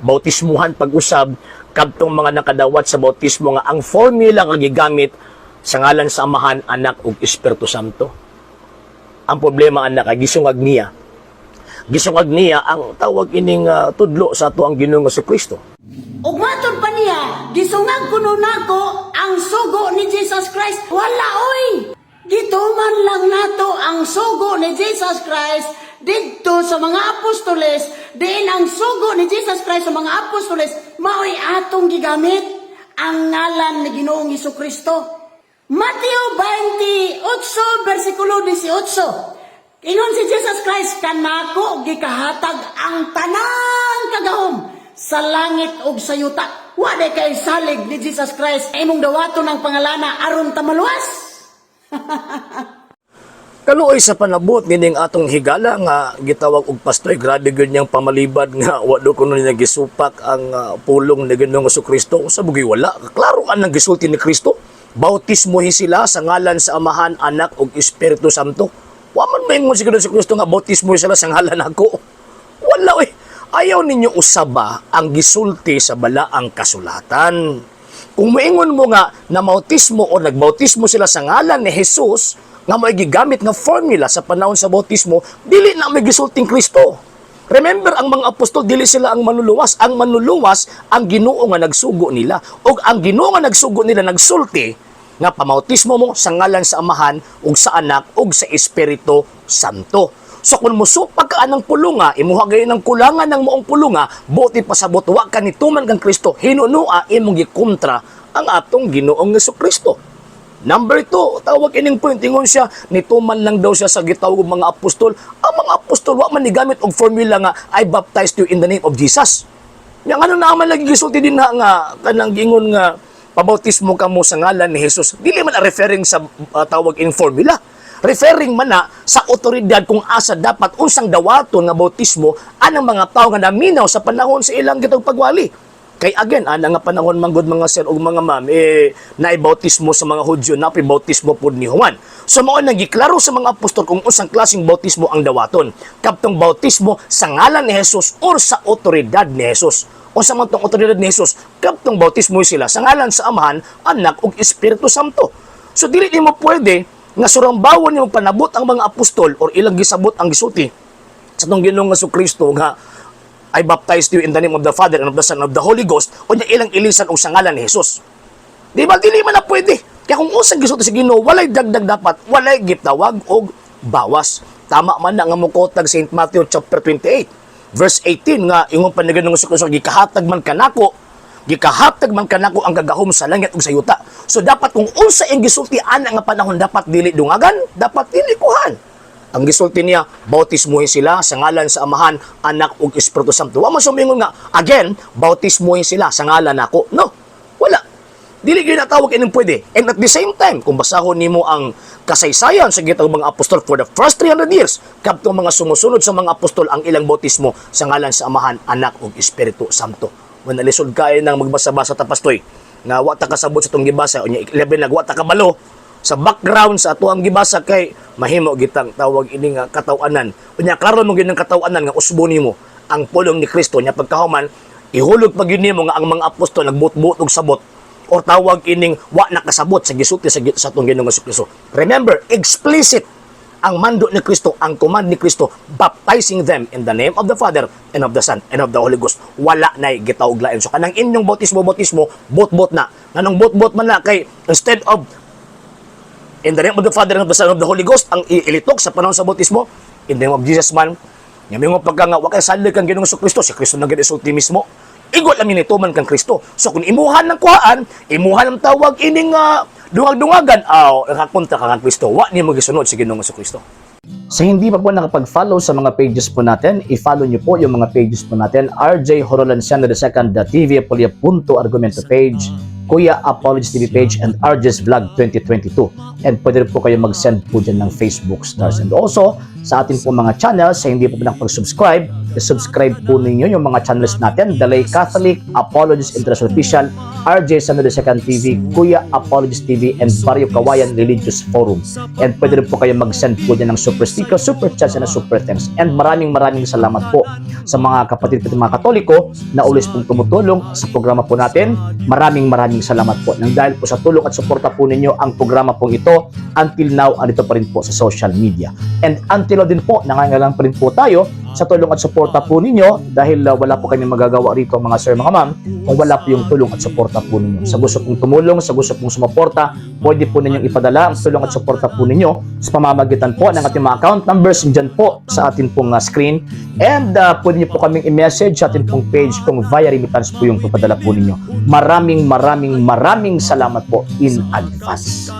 Bautismuhan pag-usab kadtong mga nakadawat sa bautismo nga ang formula nga gigamit sa ngalan sa Amahan, Anak ug Espiritu Santo. Ang problema, anak, ay gisungag niya. Gisungag niya ang tawag ining tudlo sa ato ang Ginoong Kristo. Ug matod pa niya, gisungag kuno nako ang sugo ni Jesus Christ. Wala oy! Gituman lang nato ang sugo ni Jesus Christ didto sa mga apostoles, diin ang sugo ni Jesus Christ sa mga apostoles mao'y atong gigamit ang ngalan ni Ginoong Kristo. Mateo 28 versikulo 18. Ingon si Jesus Christ, "Kanako gikahatag ang tanang kagahom sa langit ug sa yuta." Wa day kay salig ni Jesus Christ imong dawaton ang pangalana aron ta maluwas. Kaluoy sa panabot nining atong higala nga gitawag og pastor, grabe gyud niyang pamalibad nga wa do kuno niya gisupak ang pulong ni Ginoong Kristo. Sa bugi wala, klaro ang gisulti ni Kristo. Bautismohi sila sa ngalan sa Amahan, Anak ug Espiritu Santo. Wa man maingon si Ginoong Kristo nga bautismohi sila sa ngalan ako. Wala oy. Ayaw ninyo usaba ang gisulti sa balaang kasulatan. Kung moingon mo nga na bautismo o nagbautismo sila sa ngalan ni Jesus, nga may gigamit nga formula sa panahon sa bautismo, dili na may gisulting Kristo. Remember, ang mga apostol, dili sila ang manluluwas. Ang manluluwas, ang Ginoo nga nagsugo nila. O ang Ginoo nga nagsugo nila nagsulti nga pamautismo mo sa ngalan sa Amahan ug sa Anak ug sa Espiritu Santo. So kung musupak ka anang pulunga, imuha gayon ang kulangan ng moong pulunga, buti pasabot wa ka nituman kang Kristo, hinunua imong gikontra ang atong Ginoong Kristo. Number 2, tawag ining point, ingon siya, nituman lang daw siya sa gitawag og mga apostol. Ang mga apostol, wa man nigamit og formula nga, "I baptized you in the name of Jesus." Yang ano naman lagi gisulti din na nga, kanang gingon nga, pabautismo ka mo sa ngalan ni Jesus. Dili man na referring sa tawag in formula. Referring man na sa otoridad kung asa dapat unsang dawaton nga bautismo anang mga tao nga naminaw sa panahon sa ilang gitawag pagwali. Kay again, ana nga panahon manggod, mga sir ug mga ma'am, eh, naibautismo sa mga Hudyo, napi bautismo pod ni Juan. So mao nang giklaro sa mga apostol kung unsang klaseng bautismo ang dawaton. Kadtong bautismo sa ngalan ni Jesus or sa otoridad ni Jesus. Unsa man tong otoridad ni Jesus? Kadtong bautismo sila sa ngalan sa Amahan, Anak ug Espiritu Santo. So dili nimo pwede nga surambawon nimo panabot ang mga apostol or ilang gisabot ang gisulti sa atong Ginoong Kristo nga "I baptize you in the name of the Father and of the Son and of the Holy Ghost," unya ilang ilisan og sa ngalan ni Jesus. Di ba dili man na pwede? Kaya kung unsang gisulti sa Ginoo, walay dagdag dapat, walay gitawag og bawas. Tama man na nga mokotag St. Matthew chapter 28 verse 18 nga ingon pa ni Ginoong Kristo, "Gikahatag man kanako ang gagahom sa langit ug sa yuta." So dapat kung unsa ang gisulti ana nga panahon, dapat dili dungagan, dapat dili kuhan. Ang gisulti niya, bautismuhin sila sa ngalan sa Amahan, Anak ug Espiritu Santo. Wa man sumingon nga again, bautismuhin sila sa ngalan nako. No. Wala. Dili gyud natawag ining pwede. And at the same time, kung basahon nimo ang kasaysayan sa gitawag mga apostol for the first 300 years, kadtong mga sumusunod sa mga apostol, ang ilang bautismo sa ngalan sa Amahan, Anak ug Espiritu Santo. When nalisod kay nang magbasa-basa ta, pastoy, nga wa ta kasabot sa tong gibasa, unya 11 nag wa ta kabalo sa background sa ato ang gibasa, kay mahimo gitang tawag ini nga kataw-anan. Unya klaro mo gyud ang kataw-anan nga usbo nimo ang pulong ni Kristo, nya pagkahuman ihulog pa gyud nimo nga ang mga apostol nagbuot-buot og sabot or tawag ining wa nakasabot sa gisulti sa atong Ginoong Kristo. Remember, explicit ang mando ni Kristo, ang command ni Kristo, baptizing them in the name of the Father and of the Son and of the Holy Ghost. Wala na gitawag lain. So kanang inyong bautismo, bautismo, bot-bot na. Nganong bot-bot man na? Kay instead of "in the name of the Father and of the Son and of the Holy Ghost," ang ilitok sa panahon sa bautismo, "in the name of Jesus" man. Nga mingon pagka nga wa kay salig kang Ginoong Kristo, si Kristo nang gisulti mismo. Igo lang nituman kang Kristo. So kung imuhan ng kuhaan, imuhan ng tawag ining dungag-dungagan, aw, nakakontra ka kang Kristo. Wa nimo gisunod si Ginoong Kristo. Sa hindi pa po nakapag-follow sa mga pages po natin, i-follow nyo po yung mga pages po natin. RJ Horolanciano II, TV Apolia Punto Argumento page, Kuya Apologist TV page, and RJ's Vlog 2022. And pwede rin po kayo mag-send po dyan ng Facebook stars. And also, sa atin po mga channels, sa hindi po nakapag-subscribe, subscribe po ninyo yung mga channels natin: Dalay Catholic, Apologist International Official, RJ Samuel Second TV, Kuya Apologist TV, and Barrio Kawayan Religious Forum. And pwede rin po kayo mag-send po dyan ng super sticker, super chats, and super thanks. And maraming maraming salamat po sa mga kapatid po, mga Katoliko na always pong tumutulong sa programa po natin. Maraming maraming salamat po. Nang dahil po sa tulong at suporta po ninyo, ang programa pong ito until now andito pa rin po sa social media. And until now din po, nangangailangan pa rin po tayo sa tulong at suporta po ninyo dahil wala po kami magagawa rito, mga sir, mga ma'am, kung wala po yung tulong at suporta po ninyo. Sa gusto pong tumulong, sa gusto pong sumuporta, pwede po ninyong ipadala ang tulong at suporta po ninyo sa pamamagitan po ng ating mga account numbers dyan po sa ating pong screen. And pwede niyo po kaming i-message sa ating pong page kung via remittance po yung papadala po ninyo. Maraming maraming maraming salamat po in advance.